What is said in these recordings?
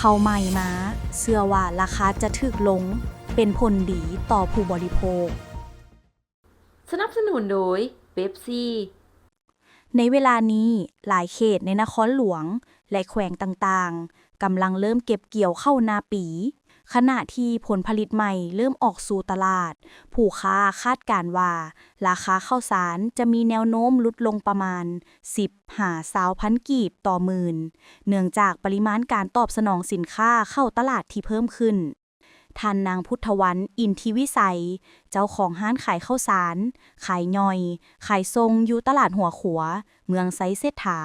ເຂົ້າໃໝ່ມາ, ເຊື່ອວ່າລາຄາຈະຖືກລົງ, ເປັນຜົນດີຕໍ່ຜູ້ບໍລິໂພກ. ສະໜັບສະໜູນໂດຍ ເປັບຊີ. ໃນເວລານີ້, ຫຼາຍເຂດໃນນະຄອນຫຼວງ ແລະ ແຂວງຕ່າງໆ ກຳລັງເລີ່ມເກັບກ່ຽວເຂົ້ານາປີ. ຂະນະທີ່ຜົນຜະລິດໃໝ່ເລີ່ມອອກສູ່ຕະຫຼາດ, ຜູ້ຄ້າຄາດການວ່າລາຄາເຂົ້າສານຈະມີແນວໂນ້ມຫຼຸດລົງປະມານສິບຫາຊາວພັນກີບຕໍ່ໝື່ນ, ເນື່ອງຈາກປະລິມານການຕອບສະໜອງສິນຄ້າເຂົ້າຕະຫຼາດທີ່ເພີ່ມຂຶ້ນ. ທ່ານນາງ ພຸດທະວັນ ອິນທິວິໄສ, ເຈົ້າຂອງຮ້ານຂາຍເຂົ້າສານ, ຂາຍຍ່ອຍ, ຂາຍສົ່ງຢູ່ຕະຫຼາດຫົວຂົວ, ເມືອງໄຊເສດຖາ,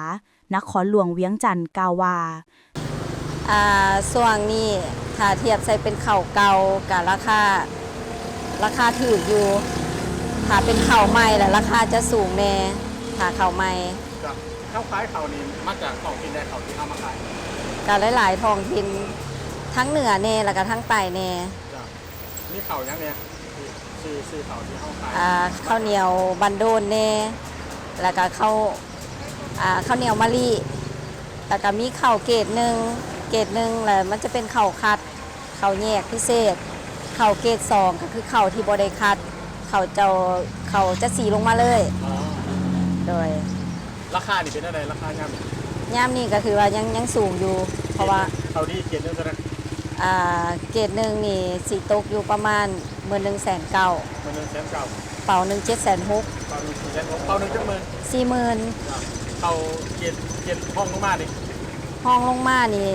ນະຄອນຫຼວງວຽງຈັນ ກ່າວວ່າ, ອ່າ ຊ່ວງນີ້ຖ້າທຽບໃສ່ເປັນເຂົ້າເກົ່າກະລາຄາ ລາຄາຖືກຢູ່, ຖ້າເປັນເຂົ້າໃໝ່ລະລາຄາຈະສູງແດ່ ຖ້າເຂົ້າໃໝ່. ເຈົ້າ ເຮົາຂາຍເຂົ້ານີ້ມາຈາກທ້ອງຖິ່ນໃດ ເຂົ້າທີ່ເຮົາມາຂາຍ? ກະຫຼາຍໆທ້ອງຖິ່ນ ທັງເໜືອແດ່ ລະກະທັງໃຕ້ແດ່. ເຈົ້າ ມີເຂົ້າຫຍັງແດ່? ຊື່ ຊື່ເຂົ້າທີ່ເຮົາຂາຍ ອ່າ ເຂົ້າໜຽວບັນໂດນແດ່ ລະກະເຂົ້າ ອ່າ ເຂົ້າໜຽວມະລິ ລະກະມີເຂົ້າເກຣດໜຶ່ງ ເກຣດໜຶ່ງ ລະມັນຈະເປັນເຂົ້າຄັດ ເຂົ້າແຍກພິເສດ. ເຂົ້າເກຣດສອງ ກະຄືເຂົ້າທີ່ບໍ່ໄດ້ຄັດ ເຂົ້າເຈົ້າ ເຂົ້າຈັດສີລົງມາເລີຍ. ອໍ ໂດຍ. ລາຄານີ້ເປັນແນວໃດ? ລາຄາຍາມນີ້ ຍາມນີ້ກະຖືວ່າຍັງ ຍັງສູງຢູ່ ເພາະວ່າ ເຂົ້າດີເກຣດໜຶ່ງເທົ່າໃດ? ອ່າ ເກຣດໜຶ່ງນີ້ຊິຕົກຢູ່ປະມານໝື່ນໜຶ່ງແສນເກົ້າ ໝື່ນໜຶ່ງແສນເກົ້າ ເປົາໜຶ່ງເຈັດແສນຫົກ ເປົາໜຶ່ງສີ່ແສນຫົກ ເປົາໜຶ່ງຈັກໝື່ນ? ສີ່ໝື່ນ. ເຂົ້າເກຣດ ເກຣດຮອງລົງມານີ້ ຮອງລົງມານີ້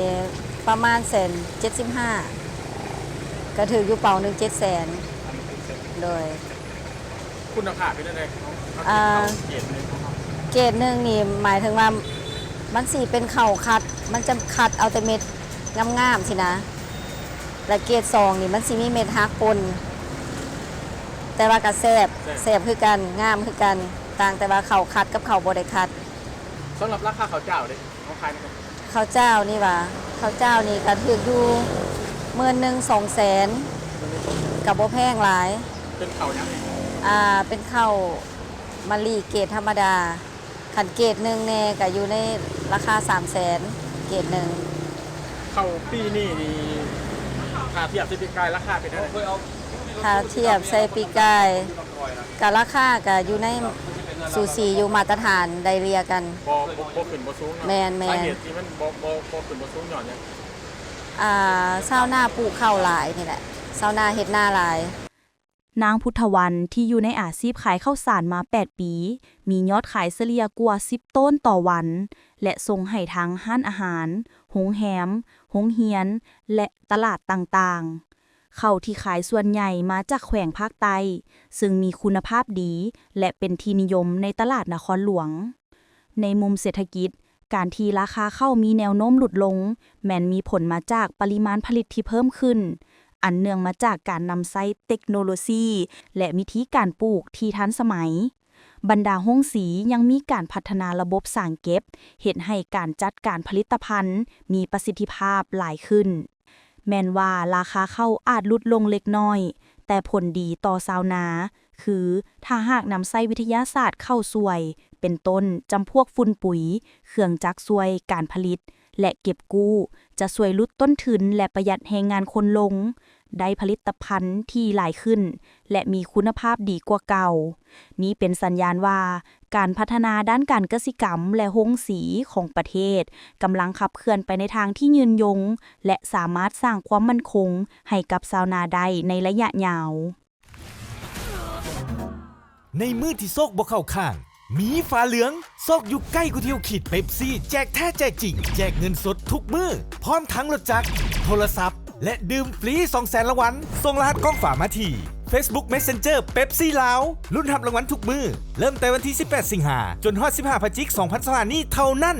ປະມານແສນເຈັດສິບຫ້າ ກະຖືກຢູ່ເປົາໜຶ່ງເຈັດແສນ. ໂດຍ. ຄຸນນະພາບເປັນຈັ່ງໃດ? ເຮົາ ເຮົາ ອ່າ ເຂົ້າເກຣດໜຶ່ງຂອງເຮົາ ເກຣດໜຶ່ງນີ້ໝາຍເຖິງວ່າມັນຊິເປັນເຂົ້າຄັດ ມັນຈະຄັດເອົາແຕ່ເມັດງາມໆຊີ້ນະ ແລະ ເກຣດສອງນີ້ມັນຊິມີເມັດຫັກປົນ ແຕ່ວ່າກະແຊບ ແຊບ ແຊບຄືກັນ ງາມຄືກັນ ຕ່າງແຕ່ວ່າເຂົ້າຄັດກັບເຂົ້າບໍ່ໄດ້ຄັດ. ສຳລັບລາຄາເຂົ້າຈ້າວເດ? ເຂົ້າຈ້າວນີ້ຫວາ? ເຂົ້າຈ້າວນີ້ກະຖືກຢູ່ໝື່ນໜຶ່ງສອງແສນ ກະບໍ່ແພງຫຼາຍ. ເປັນເຂົ້າຫຍັງນີ້? ອ່າ ເປັນເຂົ້າມະລິເກຣດທຳມະດາ ຄັນເກຣດໜຶ່ງແດ່ກະຢູ່ໃນລາຄາສາມແສນ ເກຣດໜຶ່ງ. ເຂົ້າປີນີ້ນີ້ ຖ້າທຽບໃສ່ປີກາຍລາຄາເປັນຈັ່ງໃດ? ຖ້າທຽບໃສ່ປີກາຍ ກະລາຄາກະຢູ່ໃນສູສີຢູ່ ມາດຕະຖານໄລ່ເລ່ຍກັນ ບໍ່ ບໍ່ ບໍ່ຂຶ້ນບໍ່ສູງເນາະ. ແມ່ນໆ. ສາເຫດທີ່ມັນບໍ່ ບໍ່ ບໍ່ຂຶ້ນບໍ່ສູງຍ້ອນຫຍັງ? ອ່າ ຊາວນາປູກເຂົ້າຫຼາຍນີ້ແຫຼະ ຊາວນາເຮັດນາຫຼາຍ. ນາງ ພຸດທະວັນ ທີ່ຢູ່ໃນອາຊີບຂາຍເຂົ້າສານມາແປດປີ ມີຍອດຂາຍສະເລ່ຍກວ່າສິບໂຕນຕໍ່ວັນ ແລະ ສົ່ງໃຫ້ທັງຮ້ານອາຫານ, ໂຮງແຮມ, ໂຮງຮຽນ ແລະ ຕະຫຼາດຕ່າງໆ. ເຂົ້າທີ່ຂາຍສ່ວນໃຫຍ່ມາຈາກແຂວງພາກໃຕ້, ເຊິ່ງມີຄຸນນະພາບດີ ແລະ ເປັນທີ່ນິຍົມໃນຕະຫຼາດນະຄອນຫຼວງ. ໃນມຸມເສດຖະກິດ, ການທີ່ລາຄາເຂົ້າມີແນວໂນ້ມຫຼຸດລົງ ແມ່ນມີຜົນມາຈາກປະລິມານຜະລິດທີ່ເພີ່ມຂຶ້ນ, ອັນເນື່ອງມາຈາກການນຳໃຊ້ເຕັກໂນໂລຊີ ແລະ ວິທີການປູກທີ່ທັນສະໄໝ. ບັນດາໂຮງສີຍັງມີການພັດທະນາລະບົບສາງເກັບ, ເຮັດໃຫ້ການຈັດການຜະລິດຕະພັນມີປະສິດທິພາບຫຼາຍຂຶ້ນ. ແມ່ນວ່າລາຄາເຂົ້າອາດຫຼຸດລົງເລັກນ້ອຍ, ແຕ່ຜົນດີຕໍ່ຊາວນາ ຄື ຖ້າຫາກນຳໃຊ້ວິທະຍາສາດເຂົ້າຊ່ວຍ ເປັນຕົ້ນ ຈຳພວກຝຸ່ນປຸຍ, ເຄື່ອງຈັກຊ່ວຍການຜະລິດ ແລະ ເກັບກູ້ ຈະຊ່ວຍຫຼຸດຕົ້ນທຶນ ແລະ ປະຢັດແຮງງານຄົນລົງ, ໄດ້ຜະລິດຕະພັນທີ່ຫຼາຍຂຶ້ນ ແລະ ມີຄຸນນະພາບດີກວ່າເກົ່າ. ນີ້ເປັນສັນຍານວ່າ ການພັດທະນາດ້ານການກະສິກຳ ແລະ ໂຮງສີຂອງປະເທດ ກຳລັງຂັບເຄື່ອນໄປໃນທາງທີ່ຍືນຍົງ ແລະ ສາມາດສ້າງຄວາມໝັ້ນຄົງໃຫ້ກັບຊາວນາໄດ້ໃນໄລຍະຍາວ. ໃນມື້ທີ່ໂຊກບໍ່ເຂົ້າຂ້າງ, ມີຟ້າເຫຼືອງ, ໂຊກຢູ່ໃກ້ກວ່າທີ່ເຮົາຄິດ. ເປັບຊີ ແຈກແທ້ແຈກຈິງ, ແຈກເງິນສົດທຸກມື້, ພ້ອມທັງລົດຈັກ, ໂທລະສັບ ແລະ ດື່ມຟຣີສອງແສນລາງວັນ. ສົ່ງລະຫັດກ້ອງຝາມາທີ່ ເຟສບຸກ ເມສເຊັນເຈີ ເປັບຊີລາວ. ລຸ້ນຮັບລາງວັນທຸກມື້, ເລີ່ມແຕ່ວັນທີສິບແປດ ສິງຫາ ຈົນຮອດ ສິບຫ້າ ພະຈິກ ສອງພັນຊາວຫ້າ ນີ້ເທົ່ານັ້ນ.